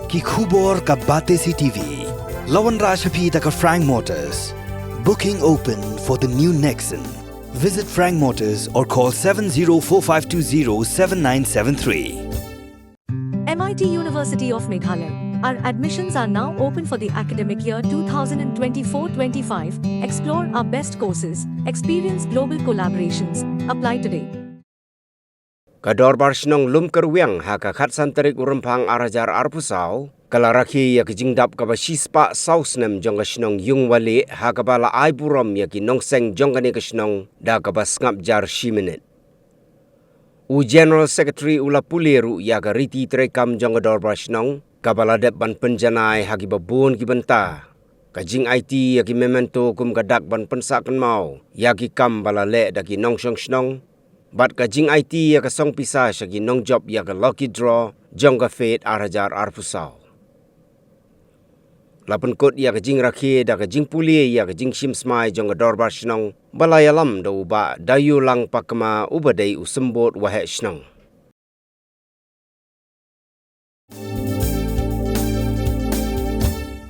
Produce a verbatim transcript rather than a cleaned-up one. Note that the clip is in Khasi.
Ki khubor ka Batesi T V. La wanrah sha phi da ka Frank Motors. Booking open for the new Nexon. Visit Frank Motors or call seven zero four five two zero seven nine seven three. M I T University of Meghalaya. Our admissions are now open for the academic year twenty twenty-four twenty-five. Explore our best courses, experience global collaborations. Apply today. Ka Dorbar Shnong Lumkyrwiang ha ka khatsan tarik u Rymphang ar hajar arphew saw, ka la rakhe ïa ka jingdap kaba shispah saw snem jong ka shnong Ïungwalieh, ha kaba la ai burom ïa ki nongseng jong kane ka shnong da kaba sngap jar shi minit. U General Secretary u la pule ruh ïa ka riti treikam jong ka Dorbar Shnong, kaba la dep ban pynjanai ha kiba bun ki bynta. Ka jingaiti ïa ki memento kum ka dak ban pynsah kynmaw ïa ki kam ba la leh da ki nongshong shnong, bad ka jingaiti ïa ka song pisa sha ki nongjop ïa ka lucky draw jong ka Fete ar hajar arphew saw. La pynkut ïa ka jingrakhe da ka jingpule ïa ka jingshim smai jong ka Dorbar Shnong, ba la ïalam da u Bah Dayulang Pakma, uba dei u symbud waheh shnong.